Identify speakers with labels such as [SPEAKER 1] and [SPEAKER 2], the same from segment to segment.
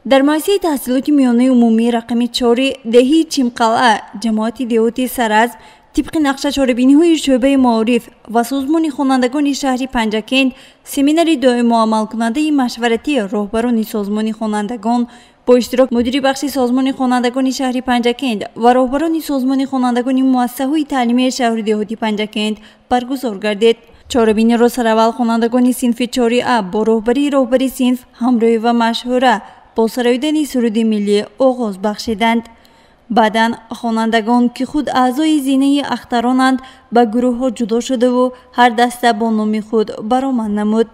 [SPEAKER 1] Дар муассисаи таҳсилоти миёнаи умумии рақами 4 деҳии Чимқалъа, ҷамоати деҳоти Саразм, тибқи нақша чорабиниҳои шӯъбаи маориф ва созмони хонандагони шаҳри Панҷакент семинари доимоамалкунандаи машваратии роҳбарони созмони хонандагон бо иштирок мудири бахши созмони хонандагони шаҳри Панҷакент ва роҳбарони созмони хонандагони муассисаҳои таълимии шаҳру деҳоти Панҷакент баргузор гардид. Чорабиниро сараввал хонандагони синфи 4А бо роҳбарии роҳбари синф Ҳамроҳӣ ва Машҳура бо сароидани суруди миллӣ оғоз бахшиданд. Баъдан хонандагон, ки худ аъзои зинаи ахтаронанд, ба гурӯҳҳо ҷудо шудаву ҳар даста бо номи худ баромад намуд.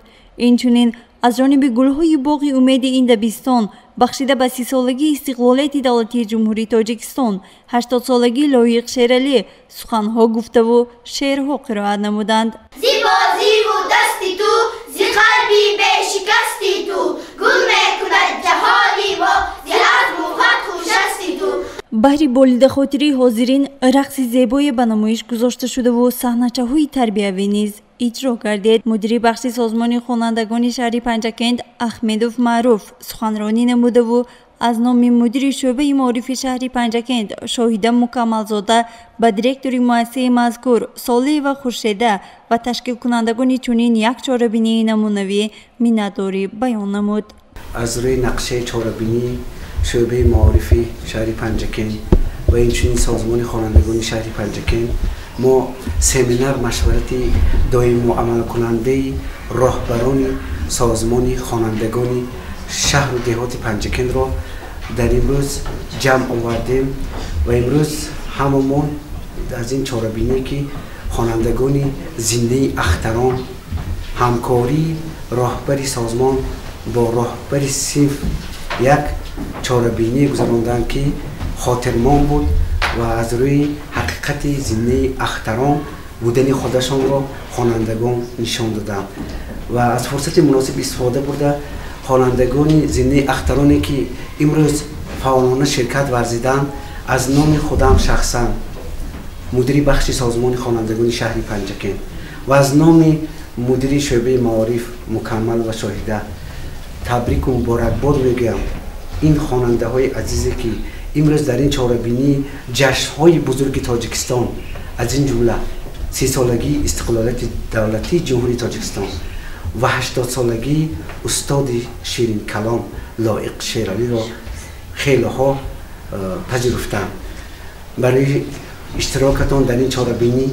[SPEAKER 1] Инчунин аз ҷониби гулҳои боғи умеди ин дабистон бахшида ба 30-солагии истиқлолияти давлатии Ҷумҳурии Тоҷикистон, 80-солагии Лоиқ Шералӣ суханҳо гуфтаву шеърҳо қироат намуданд.
[SPEAKER 2] Зи бозиву дасти ту, зи қалби бешикасти ту, гул мекунад ҷаҳони мо, зи азму фатҳу шасти ту.
[SPEAKER 1] Баҳри болидахотирии ҳозирин рақси зебое ба намоиш гузошта шудаву саҳначаҳои тарбиявӣ низ иҷро гардид. Мудири бахши созмони хонандагони шаҳри Панҷакент Ахмедов Маъруф суханронӣ намудаву аз номи мудири шӯъбаи маорифи шаҳри Панҷакент Шоҳида Мукаммалзода ба директори муассисаи мазкур Солиева Хуршеда ва ташкилкунандагони чунин як чорабинии намунавӣ миннатдорӣ баён намуд.
[SPEAKER 3] Аз рӯи нақшаи чорабинии шӯъбаи маорифи шаҳри Панҷакент ва инчунин созмони хонандагони шаҳри Панҷакент мо семинар машварати доимоамалкунандаи роҳбарони созмони хонандагони шаҳру деҳоти Панҷакентро дар имрӯз ҷамъ овардем ва имрӯз ҳамамон аз ин чорабиние ки хонандагони зиндаи ахтарон ҳамкории роҳбари созмон бо роҳбари синф як чорабиние гузаронданд, ки хотирмон буд ва аз рӯи ҳақиқати зиндаи ахтарон будани худашонро хонандагон нишон доданд ва аз фурсати муносиб истифода бурда хонандагони зиндаи ахтароне ки имрӯз фаъолона ширкат варзиданд, аз номи худам шахсан, мудири бахши созмони хонандагони шаҳри Панҷакент, ва аз номи мудири шӯъбаи маориф Мукаммал ва Шоҳида табрику муборакбод мегӯям ин хонандаҳои азизе, ки имрӯз дар ин чорабинии ҷашнҳои бузурги Тоҷикистон, аз ин ҷумла 30-солагии истиқлолияти давлатии Ҷумҳурии Тоҷикистон ва 80-солагии устоди ширинкалом Лоиқ Шералиро хелеҳо пазируфтанд, барои иштирокатон дар ин чорабинӣ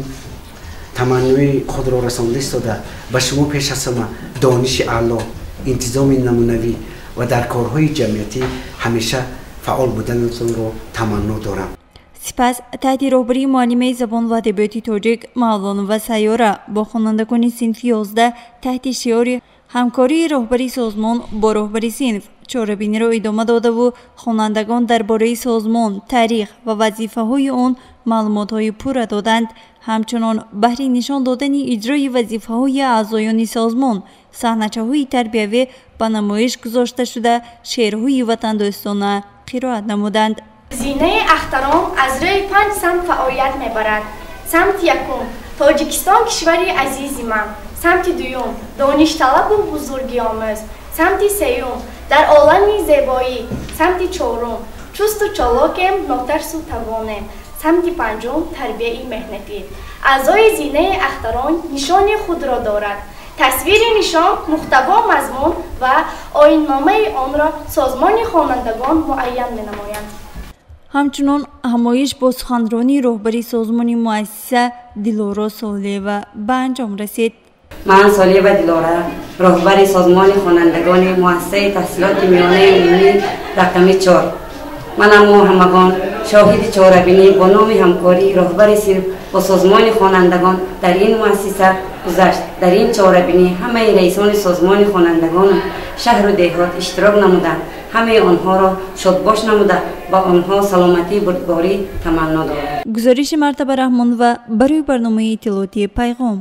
[SPEAKER 3] таманнои худро расонда истода, ба шумо пеш аз ҳама дониши аъло, интизоми намунавӣ ва дар корҳои ҷамъиятӣ ҳамеша фаъол буданатонро таманно дорам.
[SPEAKER 1] Сипас таҳти роҳбарии муаллимаи забон ва адабиёти тоҷик Мавлонова Сайёра бо хонандагони синфи 11 таҳти шиори ҳамкории роҳбари созмон бо роҳбари синф чорабиниро идома додаву хонандагон дар бораи созмон, таърих ва вазифаҳои он маълумотҳои пурра доданд. Ҳамчунон баҳри нишон додани иҷрои вазифаҳои аъзоёни созмон саҳначаҳои тарбиявӣ ба намоиш гузошта шуда, шеърҳои ватандӯстона қироат намуданд.
[SPEAKER 4] Зинаи ахтарон аз рӯи панҷ самт фаъолият мебарад. Самти якум: Тоҷикистон кишвари азизи ман. Самти дуюм: доништалабу бузургиомӯз. Самти сеюм: дар олами зебоӣ. Самти чорум: чусту чолокем, нотарсу тавонем. Самти панҷум: тарбияи меҳнатӣ. Аъзои зинаи ахтарон нишони худро дорад. Тасвири нишон, мухтаво, мазмун ва оинномаи онро созмони хонандагон муайян менамоянд.
[SPEAKER 1] Ҳамчунон ҳамоиш бо суханронии роҳбари созмони муассиса Дилоро Солиева ба анҷом расид.
[SPEAKER 5] Ман Солиева Дилора, роҳбари созмони хонандагони муассисаи таҳсилоти миёнаи умумӣ рақами 4. Манам мо ҳамагон шоҳиди чорабинӣ бо номи ҳамкории роҳбари синф бо созмони хонандагон дар ин муассиса гузашт. Дар ин чорабинӣ ҳамаи раисони созмони хонандагону шаҳру деҳот иштирок намуданд. Ҳамаи онҳоро шодбош намуда, ба онҳо саломатии бурдборӣ таманно дорам.
[SPEAKER 1] Гузориши Мартаба Раҳмонова барои барномаи иттилоотии Пайғом.